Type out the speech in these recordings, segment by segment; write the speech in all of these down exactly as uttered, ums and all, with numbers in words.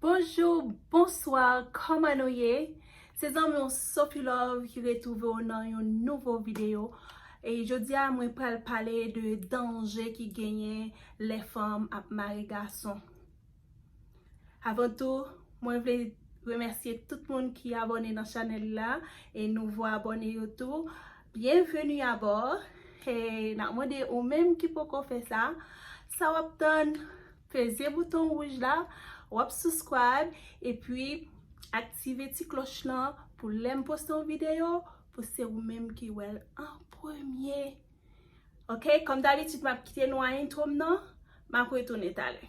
Bonjou, bonswa, kòman nou ye? Se zanmi w Sophie Love ki retwouve w nan yon nouvo videyo. E jodi a, mwen pral pale de danje ki genyen lè fanm ap mare gason. Avan tou, mwen vle remèsye tout moun ki abòne nan chanèl la e nouvo abòne yo tou. Byenveni abò. E n ap mande ou menm ki poko fè sa, sa w ap tann? Peze bouton wouj la, w ap subscribe, epi aktive ti klòch lan pou lè m poste yon videyo, pou se ou menm ki wè l an premye. Ok, kòm dabitid, m ap kite nou a intro m nan, m ap retounen talè.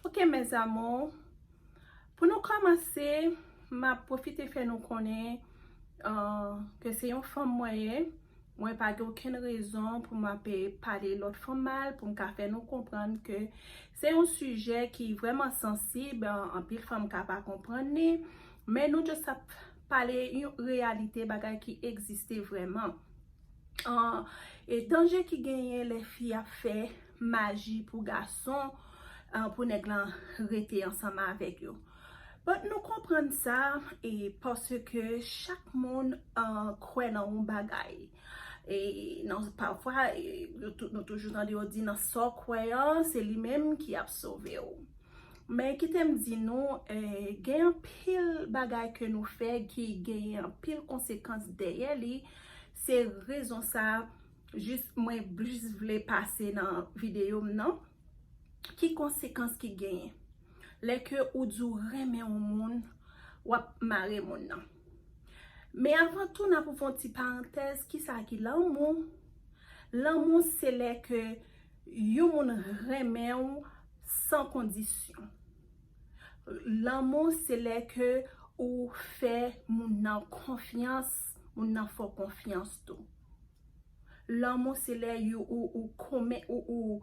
Ok, mes amours. Pou nou kòmanse, m ap pwofite fè nou konnen, uh, ke se yon fanm mwen ye. Mwen pa gen okenn rezon pou m ap, eh, pale lòt fanm mal, pou m ka fè nou konprann ke se yon sijè ki vrèman sansib, an-, anpil fanm ka pa konprann li, men nou just ap pale yon reyalite, bagay ki egziste vrèman. An, e danje ki genyen lè fi ap fè maji pou gason, an, pou nèg lan rete ansanm avèk yo. But nou konprann sa, e paske chak moun, an, kwè nan yon bagay. E nan, pafwa, e, nou tou-, nou toujou tande yo di nan sa w kwè an, se li menm ki ap sove w. Men kite m di nou, eh, gen anpil bagay ke nou fè ki genyen anpil konsekans dèyè li. Se rezon sa, jis mwen jis vle pase nan videyo m nan. Ki konsekans ki genyen? Lè ke ou di w renmen yon moun, w ap mare moun nan. Men avan tou, n ap ouvri yon ti parantèz, kisa ki lanmou? Lanmou se lè ke yon moun renmen w san kondisyon. Lanmou se lè ke ou fè moun nan konfyans, moun nan fè w konfyans tou. Lanmou se lè yo, ou, ou, komen, ou, ou,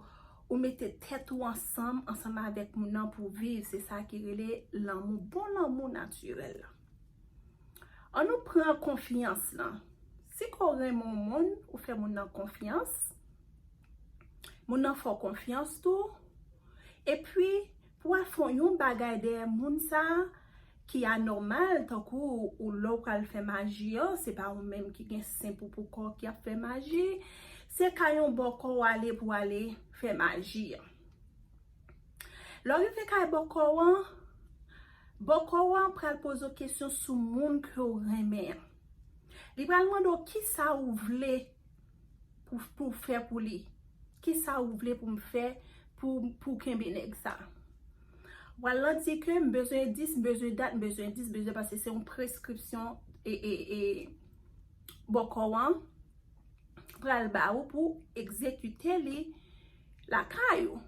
ou mete tèt ou ansanm, ansanm avèk moun nan pou viv. Se sa ki rele lanmou, bon lanmou natirèl la. An nou pran konfyans lan. Si ke w renmen yon moun, ou fè moun nan konfyans, moun nan fè w konfyans tou, epi pou w al fè yon bagay dèyè moun sa a ki anòmal, tankou ou lè w pral fè maji an, se pa ou menm ki gen senp ou pou kò w ki ap fè maji, se kay yon bòkò w ale pou w ale fè maji an. Lè w rive kay bòkò w an, bòkò w an pral poze w kesyon sou moun ke w renmen an. Li pral mande w kisa ou vle pou, pou fè pou li. Kisa ou vle pou m fè pou, pou kenbe nèg sa? W al lan di ke m bezwen dis, m bezwen dat, m bezwen dis, m bezwen, paske se yon preskripsyon e, e, e bòkò w an pral ba ou pou egzekite li lakay ou.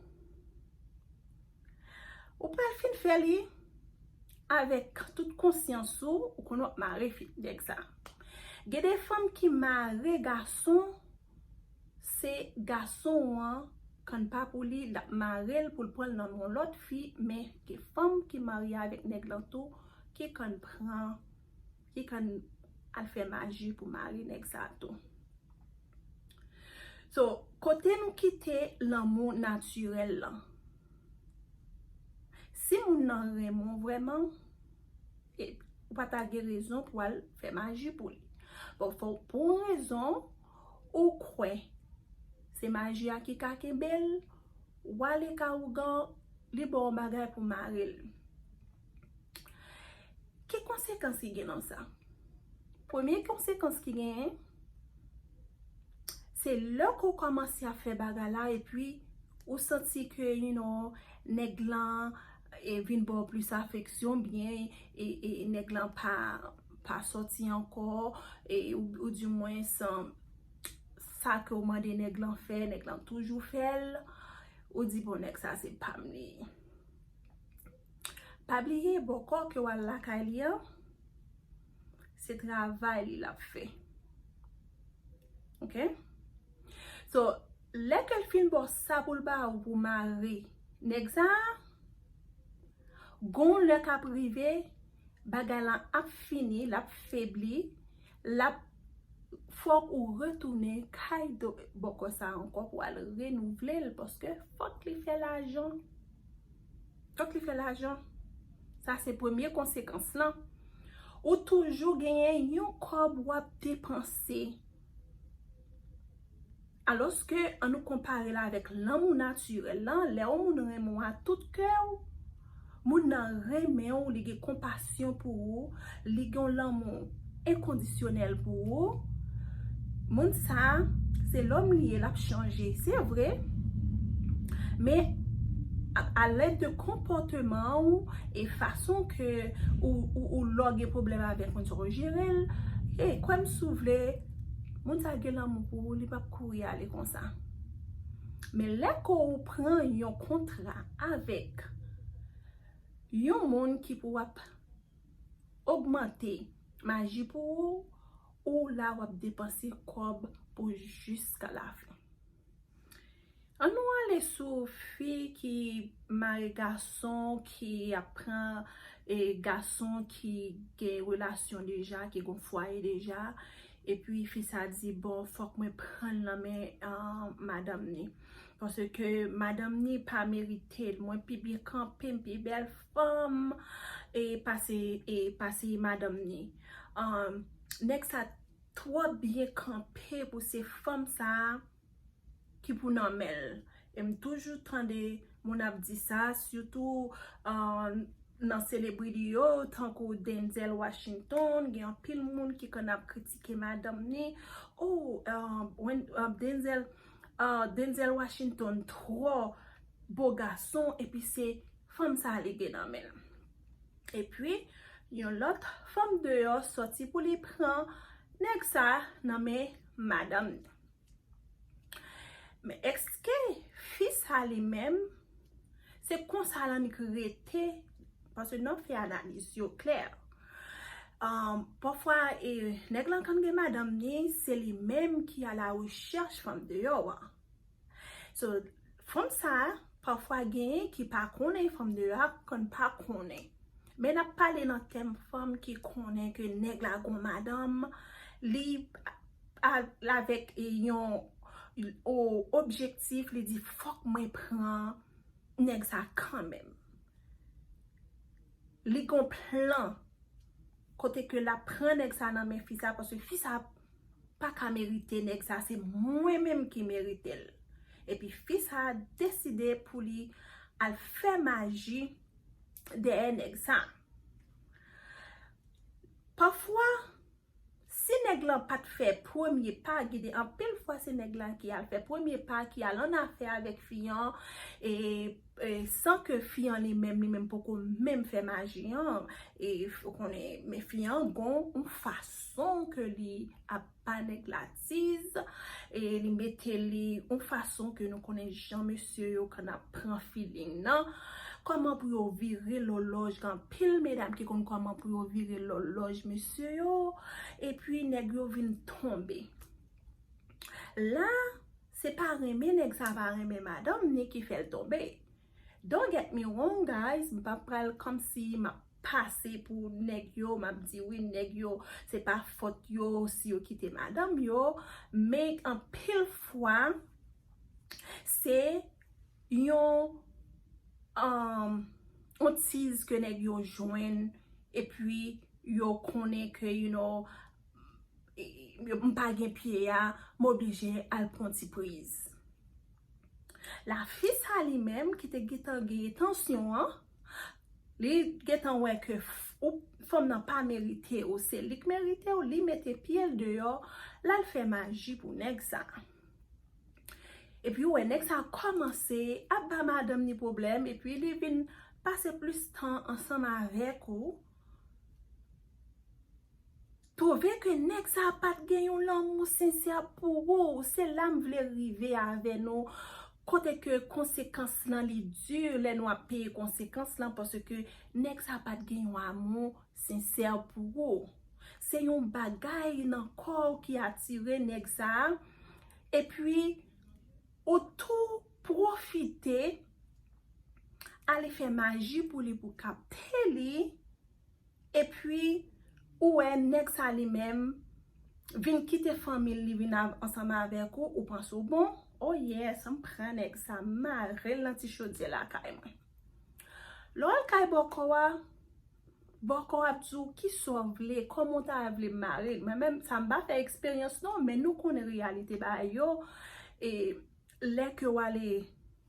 Ou pral fin fè li avèk tout konsyans ou, ou konn w ap mare fi nèg sa. Gen de fanm ki mare gason, se gason an, kanpa pou li, l ap mare l pou l pran l nan men yon lòt fi, men gen fanm ki marye avèk nèg lan tou, ki konn pran, ki konn al fè maji pou mari nèg sa tou. So, kote nou kite lanmou natirèl lan? Si moun nan renmen w vrèman, e, ou pa ta gen rezon pou al fè maji pou li. Bon, fò pou yon rezon, ou kwè se maji a ki ka kenbe l, w ale ka ougan, li ba w bagay pou mare l. Ki konsekans ki gen nan sa? Premye konsekans ki genyen, se lè ke w kòmanse ap fè bagay la, epi ou santi ke, you know, nèg lan, e, vin ba w plis afeksyon, byen, e, e, nèg lan pa, pa sòti ankò, e, ou, ou di mwens, sa ke w mande nèg lan fè, nèg lan toujou fè l, ou di, bon, nèg sa se pa m li ye. Pa bliye bòkò ke w al lakay li an, se travay li l ap fè. Ok? So, lè ke l fin ba w sa pou l ba ou pou mare nèg sa a, gon lè k ap rive, bagay lan ap fini, l ap febli, l ap fòk ou retounen kay do bòkò sa ankò pou al renouvle l, paske fòk li fè lajan. Fòk li fè lajan. Sa se premye konsekans lan. Ou toujou genyen yon kòb w ap depanse. Alòske, an nou konpare l avèk lanmou natirèl lan, lè yon moun renmen w a tout kè w, moun nan renmen w, li gen konpasyon pou ou, li gen yon lanmou enkondisyonèl pou ou. Moun sa, se lòm li ye, l ap chanje, se vre. Men, a, a lèd de konpòteman ou e fason ke ou, ou, ou lè w gen pwoblèm avèk moun sa, ou jere l, e kwè m si w vle, moun sa gen lanmou pou ou, li p ap kouri ale konsa. Men lè ke w pran yon kontra avèk yon moun ki pou ap ogmante maji pou ou, ou la w ap depanse kòb pou jiska lafen. An nou ale sou fi ki mare gason, ki ap pran, e, gason ki gen relasyon deja, ki gon fwaye deja, epi fi sa di, "Bon, fòk mwen pran l nan men, ah, madanm ni. Paske madanm ni pa merite l. Mwen pi byen kanpe, m pi bèl fanm, e, pase, e, pase madanm ni." Ah, nèg sa twò byen kanpe pou se fanm sa a ki pou nan men l. E m toujou tande moun ap di sa, sitou, ah, nan selebriti yo, tankou Denzel Washington, gen anpil moun ki konn ap kritike madanm ni. Oh, ah, Wen-, ah, Denzel, ah, Denzel Washington twò bo gason, epi se fanm sa li gen nan men l. Epi, yon lòt fanm deyò sòti pou li pran nèg sa nan men madanm ni. Men èske fi sa li menm, se konsa l annik rete, paske n ap fè analiz yo klè. Um, pafwa, e, nèg lan konn gen madanm ni, se li menm ki a la rechèch fanm deyò a. So, fanm sa, pafwa genyen ki pa konnen, fanm deyò a konn pa konnen. Men n ap pale nan tèm fanm ki konnen ke nèg la gon madanm, li a, avèk yon o, objektif, li di, "Fòk mwen pran nèg sa kanmenm." Li gon plan kote ke l ap pran nèg sa nan men fi sa, paske fi sa pa ka merite nèg sa, se mwen menm ki merite l. Epi fi sa deside pou li al fè maji dèyè nèg sa. Pafwa, si nèg lan pa t fè premye pa, gen de anpil fwa se nèg la ki al fè premye pa, ki al annafè avèk fi an, e, e san ke fi an li menm, li menm poko menm fè maji an, e ou konnen, men fi an gon yon fason ke li ap ba nèg la tiz, e li mete li yon fason ke nou konnen jan mesye yo konn ap pran feeling nan. Kòman pou yo vire lòlòj, gen anpil medam ki konn kòman pou yo vire lòlòj mesye yo, epi nèg yo vin tonbe. La, se pa renmen nèg sa pa renmen madanm ni ki fè l tonbe. Don't get me wrong, guys, m pa pral kòmsi m ap pase pou nèg yo, m ap di wi, nèg yo, se pa fòt yo si yo kite madanm yo, men anpil fwa, se yon, um, yon tiz ke nèg yo jwenn, epi yo konnen ke, you know, m pa gen pye a, m oblije al pran ti priz. La fi sa li menm ki te gentan gen entansyon an, li gentan wè ke f-, ou, fanm nan pa merite w, se li k merite w, li mete pye l deyò, l al fè maji pou nèg sa. Epi ou wè nèg sa kòmanse ap ba madanm ni pwoblèm, epi li vin pase plis tan ansanm avèk ou. Twouve ke nèg sa pa t gen yon lanmou sensè pou ou. Se la m vle rive avè nou. kote ke konsekans lan li di lè nou ap peye konsekans lan, paske nèg sa pa t gen yon amou sensè pou ou. Se yon bagay nan kò w ki atire nèg sa a. Epi, ou tou pwofite ale fè maji pou li pou kapte li. Epi, ou wè nèg sa li menm vin kite fanmi l, li vin ansanm avèk ou, ou panse w bon. Oh yes, m pran nèg sa, m mare l nan ti chodyè lakay mwen. Lè w al kay bòkò a, bòkò a ap di w kisa w vle, kòman w ta vle m mare l. Mwen menm, sa m pa fè eksperyans non, men nou konnen reyalite bagay yo. E lè ke w ale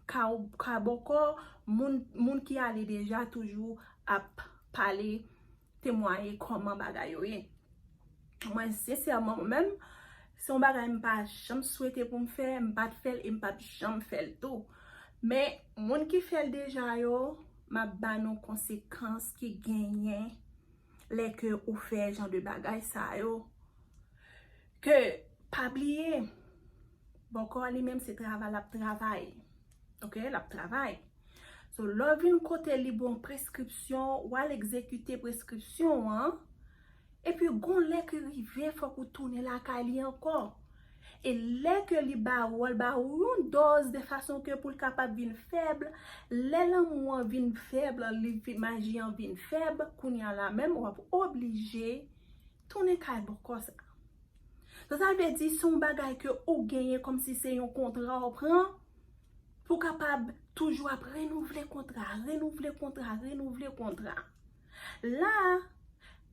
ka, ka bòkò, moun, moun ki ale deja toujou ap pale, temwaye kòman bagay yo ye. Mwen, sensèman, mwen menm, se yon bagay m pa janm swete pou m fè, m pa t fè l e m p ap janm fè l tou. Men, moun ki fè l deja yo, m ap ba nou konsekans ki genyen lè ke ou fè jan de bagay sa yo. Ke, pa bliye, bòkò a li menm se travay l ap travay. Ok, l ap travay. So, lè w vin kote li ba w preskripsyon, w al egzekite preskripsyon an, epi gon lè ki rive, fòk ou tounen lakay li ankò. E lè ke li ba ou, l ba ou yon dòz de fason ke pou l kapab vin fèb, lè lanmou an vin fèb, li vin, maji an vin fèb, kounye a la menm, w ap oblije tounen kay bòkò sa. So, sa vle di, se yon bagay ke ou genyen kòmsi se yon kontra ou pran pou kapab toujou ap renouvle kontra, renouvle kontra, renouvle kontra. La,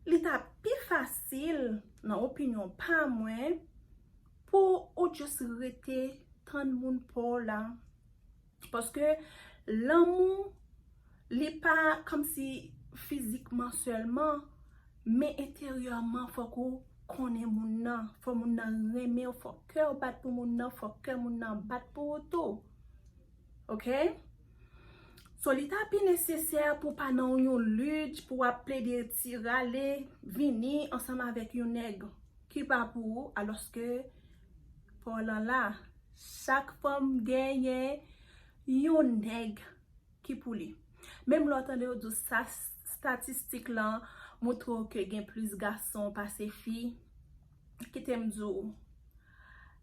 li ta pi fasil, nan opinyon pa mwen, pou ou just rete tann moun pa w la. Paske lanmou, li pa kòmsi fizikman sèlman, men enteryèman, fòk ou konnen moun nan, fòk moun nan renmen w, fòk kè w bat pou moun nan, fòk kè moun nan bat pou ou tou. Ok? So, li ta pi nesesè pou pa nan yon lit, pou w ap plede ti rale, vini ansanm avèk yon nèg ki pa pou ou, alòske pa w lan la, chak fanm genyen yon nèg ki pou li. Menm lè w tande yo di w sa, statistik lan montre w ke gen plis gason pase fi, kite m di w,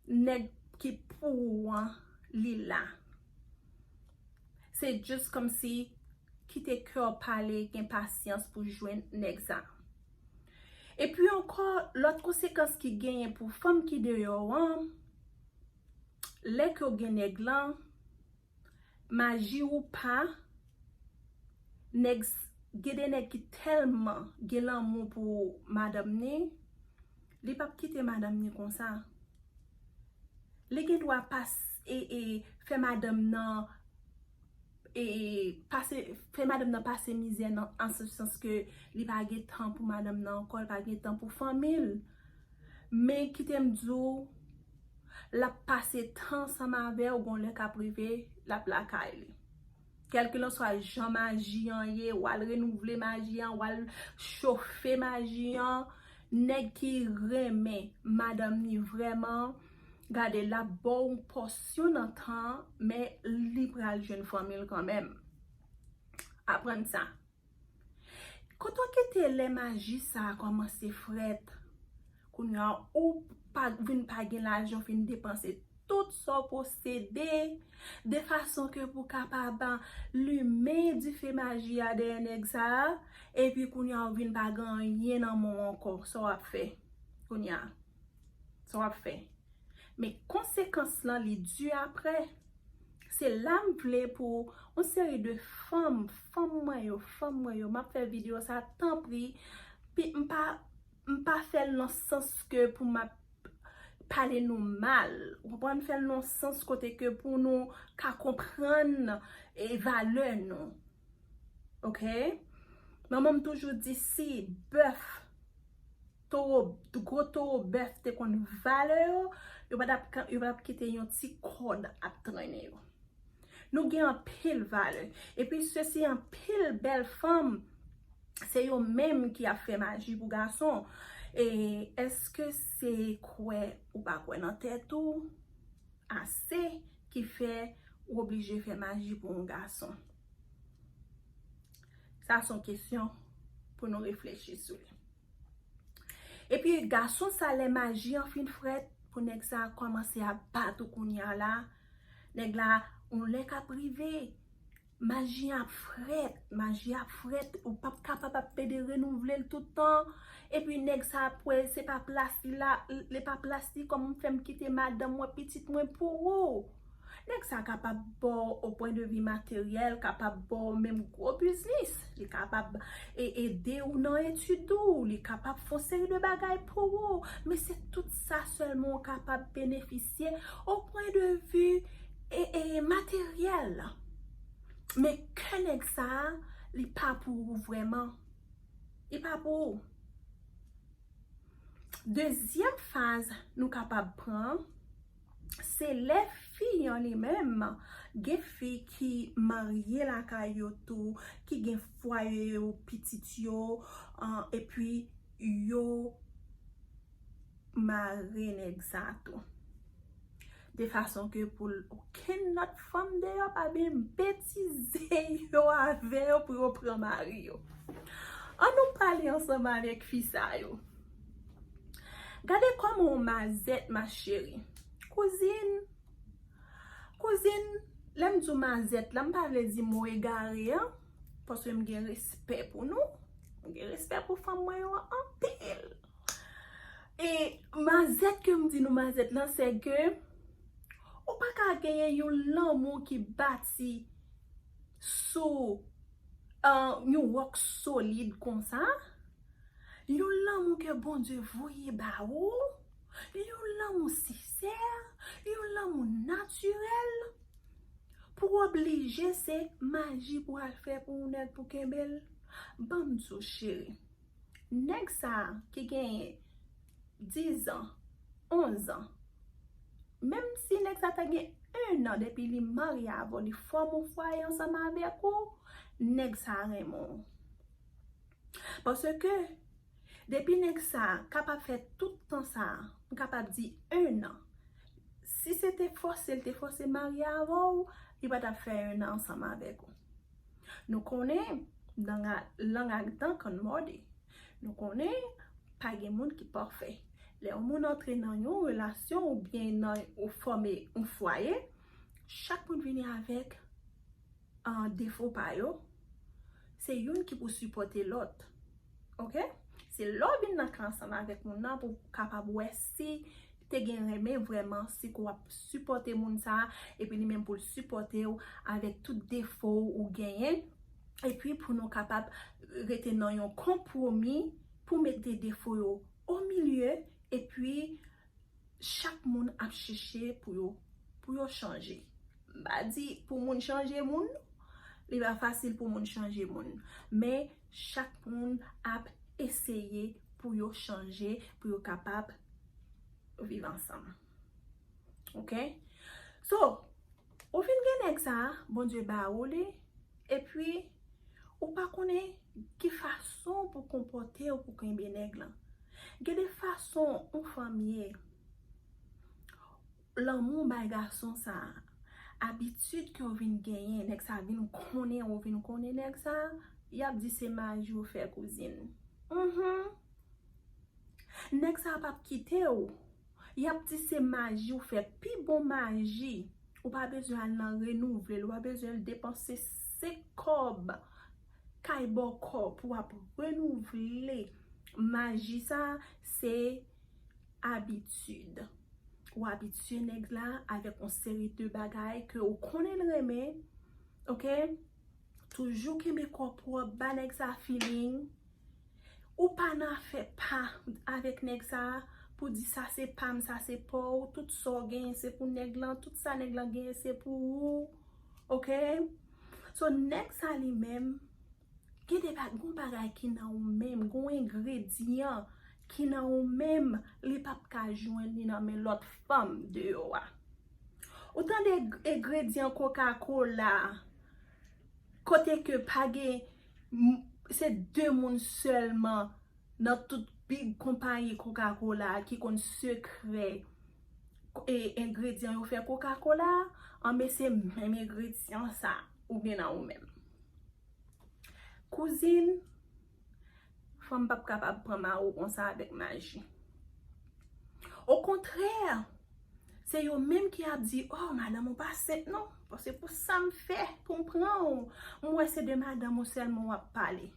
nèg ki pou ou an, li la. Se just kòmsi kite kè w pale, gen pasyans pou jwenn nèg sa. Epi ankò, lòt konsekans ki genyen pou fanm ki deyò an, lè ke w gen nèg lan, maji ou pa, nèg, gen de nèg ki tèlman gen lanmou pou madanm ni, li p ap kite madanm ni konsa. Li gen dwa pas, e, e, fè madanm nan, e, pase, fè madanm nan pase mizè nan, an se sans ke li pa gen tan pou madanm nan ankò, li pa gen tan pou fanmi l. Men kite m di w, l ap pase tan ansanm avè w, gon lè k ap rive, l ap lakay li. Kèlkelanswa jan maji an ye, w al renouvle maji an, w al chofe maji an, nèg ki renmen madanm ni vrèman, gade, l ap ba w yon pòsyon nan tan, men li pral jwenn fanmi l kanmenm. Aprann sa. Kote w kite lè maji sa a kòmanse frèt? Kounye a, ou pa, vin pa gen lajan, w fin depanse tout sa w posede, de fason ke pou kapab limen dife maji a dèyè nèg sa a, epi kounye a, w vin pa gen anyen nan men w ankò. Sa w ap fè? Kounye a, sa w ap fè? Men konsekans lan, li di apre. Se la m vle pou yon seri de fanm, fanm mwen yo, fanm mwen yo, m ap fè videyo sa, tanpri, pi, m pa, m pa fè l nan sans ke pou m ap pale nou mal. Ou konprann? M fè l nan sans kote ke pou nou ka konprann, e, valè nou. Ok? Manman m toujou di, si bèf, towo, gwo towo bèf te konn valè yo, yo pa t ap ka, yo pa t ap kite yon ti kòd ap trennen yo. Nou gen anpil valè. Epi sesi anpil bèl fanm, se yo menm ki ap fè maji pou gason. E èske se kwè ou pa kwè nan tèt ou ase ki fè ou oblije fè maji pou yon gason? Sa se yon kesyon pou nou reflechi sou li. Epi gason sa, lè maji an fin frèt, pou nèg sa kòmanse ap bat ou kounye a la, nèg la, yon lè k ap rive, maji ap frèt, maji ap frèt, ou p ap kapab ap pede renouvle l tout tan. Epi nèg sa ap wè se pa plas li la, li pa plas li, kòman m fè m kite madanm mwen, pitit mwen pou ou? Nèg sa kapab ba w o pwen de vi materyèl, kapab ba w menm gwo biznis, li kapab e- ede w nan etid ou, li kapab fè yon seri de bagay pou ou. Men se tout sa sèlman w kapab benefisye o pwen de vi e, e materyèl. Men kè nèg sa a, li pa pou ou vrèman. Li pa pou ou. Dezyèm faz nou kapab pran, se lè fi an li menm, gen fi ki marye lakay yo tou, ki gen fwaye yo, pitit yo, an, epi yo mare nèg sa tou. De fason ke pou l- okenn lòt fanm deyò pa vin betize yo avè yo pou yo pran mari yo. An nou pale ansanm avèk fi sa yo. Gade kòman yon mazèt, ma chérie. Kouzin, kouzin, lè m di w mazèt la, m pa vle di mo egare an, paske m gen respè pou nou. M gen respè pou fanm mwen yo anpil. E mazèt ke m di nou mazèt lan, se ke ou pa ka genyen yon lanmou ki bati sou, ah, yon wòk solid konsa. Yon lanmou ke Bondye voye ba ou. Yon lanmou sensè, yon lanmou natirèl. Pou oblije se maji pou al fè pou yon nèg pou kenbe l. Ban m di w, cheri. Nèg sa a ki genyen diz an, onz an, menm si nèg sa ta gen en an depi li marye avè w, li fòme yon fwaye ansanm avèk ou, nèg sa a renmen w. Paske depi nèg sa a kapab fè tout tan sa a, m kapab di en an, si se te fòse l te fòse marye avè w, li pa t ap fè en an ansanm avèk ou. Nou konnen, lang a- lang ak dan konn mòde. Nou konnen, pa gen moun ki pafè. Lè yon moun antre nan yon relasyon oubyen nan ou fòme yon fwaye, chak moun vini avèk, ah, defo pa yo. Se youn ki pou sipòte lòt. Oke? Se lè w vin nan kay ansanm avèk moun nan pou w kapab wè si te gen renmen vrèman, si ke w ap sipòte moun sa a, epi li menm pou l sipòte w avèk tout defo ou genyen, epi pou nou kapab rete nan yon konpwomi pou mete defo yo o milye, epi chak moun ap chèche pou yo, pou yo chanje. M pa di pou moun chanje moun, li pa fasil pou moun chanje moun, men chak moun ap eseye pou yo chanje, pou yo kapab viv ansanm. Oke? So, ou fin gen nèg sa a, Bondye ba ou li, epi ou pa konnen ki fason pou konpòte w pou kenbe nèg lan. Gen de fason yon fanm ye, lanmou bay gason sa a, abitid ke w vin genyen, nèg sa a vin konnen, ou vin konnen nèg sa a, y ap di se maji w fè, kouzin. Mhm. Nèg sa a p ap kite w. Y ap di se maji w fè, pi bon maji. Ou pa bezwen al nan renouvle l, ou pa bezwen depanse senk kòb kay bòkò pou w ap renouvle. Maji sa a, se abitid. Ou abitye nèg la avèk yon seri de bagay ke ou konnen l renmen, oke? Toujou kenbe kò pwòp, ba nèg sa feeling. Ou pa nan afè pa avèk nèg sa pou di sa se pa m, sa se pa w, tout sa w genyen se pou nèg lan, tout sa nèg lan genyen se pou ou. Oke? So, nèg sa li menm, gen de ba- gon bagay ki nan ou menm, gon engredyan ki nan ou menm, li p ap ka jwenn li nan men lòt fanm deyò a. Ou tande eng- engredyan Coca-Cola, kote ke pa gen, m- se de moun sèlman nan tout big konpayi Coca-Cola ki konn sekrè e engredyan yo fè Coca-Cola, Anben se menm engredyan sa ou gen nan ou menm. Kouzin, fanm p ap kapab pran mari w konsa avèk maji. Okontrè, se yo menm ki ap di, "Oh, madanm ou pa senp non, paske pou sa m fè pou m pran w, m wè se de madanm ou sèlman w ap pale."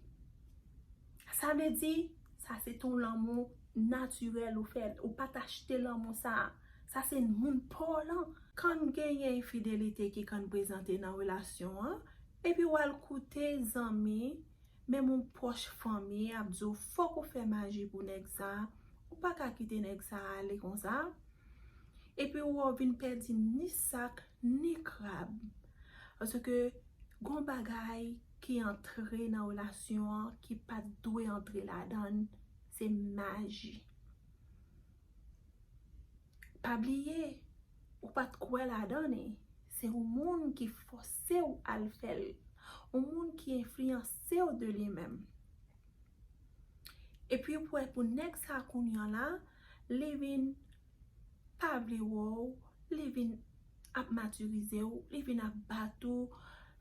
Sa vle di, sa se t on lanmou natirèl ou fè, ou pa t achte lanmou sa. Sa se moun pa w lan. Kan genyen enfidelite ki kan prezante nan relasyon an, epi w al koute zanmi, menm yon pwòch fanmi ap di w fòk ou fè maji pou nèg sa, ou pa ka kite nèg sa ale konsa. Epi ou wè w vin pèdi ni sak, ni krab. Paske gon bagay ki antre nan relasyon an ki pa t dwe antre ladan l, se maji. Pa bliye, ou pa t kwè ladan li. Se yon moun ki fòse w al fè l. Yon moun ki enfliyanse w de li menm. Epi ou wè pou nèg sa kounye a la, li vin pa vle wè w, li vin ap matirize w, li vin ap bat ou,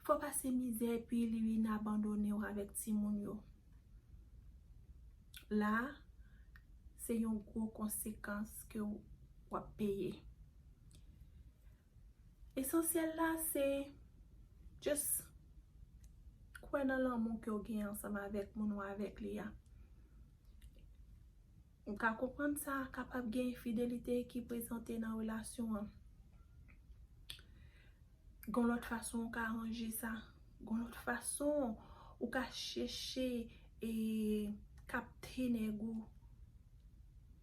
fè w pase mizè, epi li vin abandone w avèk timoun yo. La, se yon gwo konsekans ke w ap peye. Esansyèl la, se just kwè nan lanmou ke w gen ansanm avèk moun ou avèk li a. M ka konprann sa, kapab gen enfidelite ki prezante nan relasyon an. Gon lòt fason ou ka ranje sa. Gon lòt fason ou ka chèche e kapte nèg ou.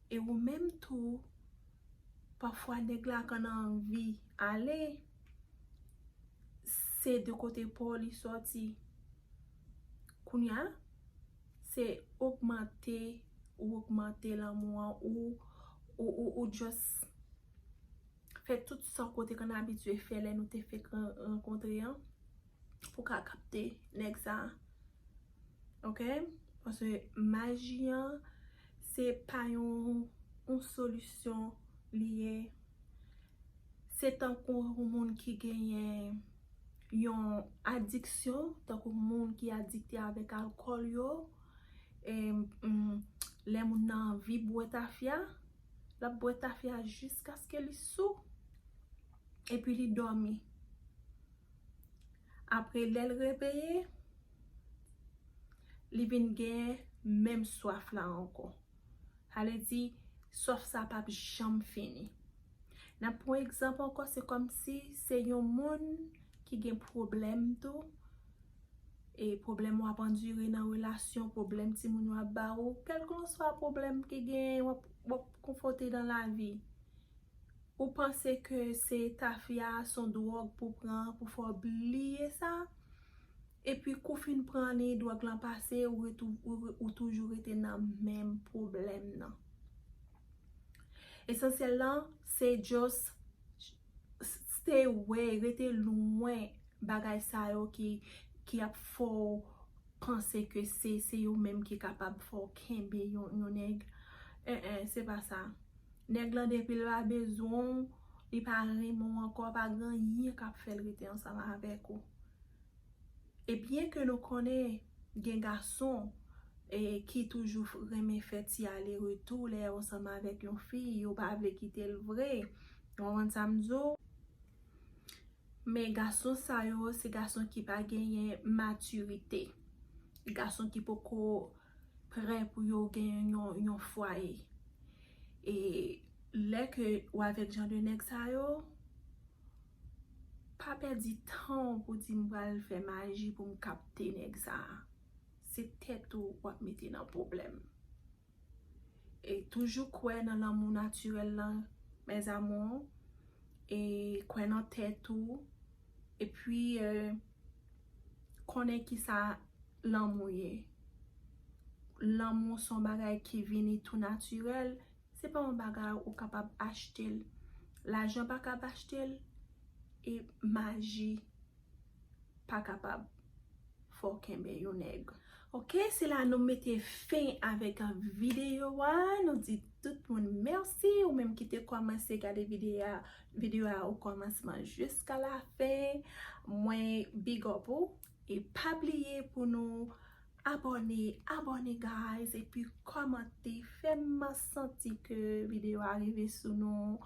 E ou menm tou, pafwa nèg la konn anvi ale, se de kote pa w li sòti. Kounye a, se ogmante, ou ogmante lanmou an, ou, ou, ou, ou just fè tout sa w te konn abitye fè lè nou te fèk ran-, rankontre an, pou ka kapte nèg sa. Ok? Paske maji an, se pa yon, yon solisyon li ye. Se tankou yon moun ki genyen yon adiksyon, tankou moun ki adikte avèk alkòl yo. E, mm, lè moun nan anvi bwè tafya, l ap bwè tafya jiskaske li sou, epi li dòmi. Apre, lè l reveye, li vin gen menm swaf la ankò. Sa vle di, swaf sa p ap janm fini. N ap pran egzanp ankò, se kòmsi se yon moun ki gen pwoblèm tou. E pwoblèm w ap andire nan relasyon, pwoblèm timoun yo ap ba ou, kèlkanswa pwoblèm ki gen, w ap, w ap konfwonte nan lavi. Ou panse ke se tafya, se yon dwòg pou pran, pou fè w bliye sa. Epi kou fin pran li, dwòg lan pase, ou, retou, ou, ou toujou rete nan menm pwoblèm nan. Esansyèl lan, se just stay away, rete lwen bagay sa yo ki, ki ap fè w panse ke se, se yo menm ki kapab fè w kenbe yon, yon nèg. En, en, se pa sa. Nèg lan, depi l pa bezwen w, li pa renmen w ankò, pa gen anyen k ap fè l rete ansanm avèk ou. E byen ke nou konnen gen gason, e, ki toujou f-, renmen fè ti ale retou lè yo ansanm avèk yon fi, yo pa vle kite l vre. Ou konprann sa m di w? Men gason sa yo, se gason ki pa genyen matirite. Gason ki poko prè pou yo gen yon, yon fwaye. E lè ke w avèk jan de nèg sa yo, pa pèdi tan w pou di m pral fè maji pou m kapte nèg sa a. Se tèt ou w ap mete nan pwoblèm. E toujou kwè nan lanmou natirèl lan, mes amours. E kwè nan tèt ou. Epi, e, konnen kisa lanmou ye. Lanmou se yon bagay ki vini tou natirèl. Se pa yon bagay ou kapab achte l. Lajan pa kab achte l. E maji pa kapab fè w kenbe yon nèg. Ok, se la nou mete fen avèk videyo a. Nou di tout moun mèsi, ou menm ki te kòmanse gade videyo a, videyo a o kòmansman jiska la fen. Mwen big up ou. E pa bliye pou nou abòne, abòne guys, epi kòmante, fè m santi ke videyo a rive sou nou.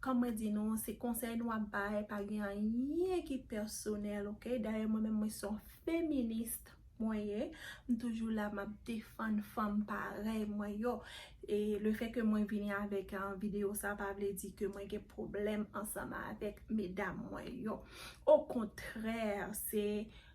Kòm mwen di nou, se konsèy nou ap bay, pa gen anyen ki pèsonèl, oke? Dayè mwen menm mwen se yon feminis mwen ye, m toujou la, m ap defann fanm parèy mwen yo. E le fè ke mwen vini avèk an videyo sa pa vle di ke mwen gen pwoblèm ansanm avèk medam mwen yo. Okontrè, se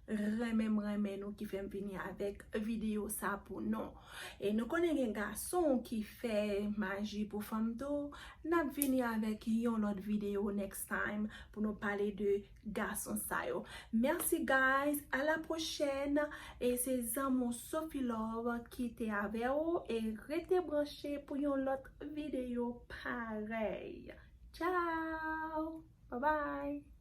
renmen m renmen nou ki fè m vini avèk videyo sa pou nou. E nou konnen gen gason ki fè maji pou fanm tou, n ap vini avèk yon lòt videyo next time pou nou pale de gason sa yo. Mèsi guys, a la pwochèn. E se zanmi w Sophie Love ki te avè w. E rete branche pou yon lòt videyo parèy. Ciao! Bye bye!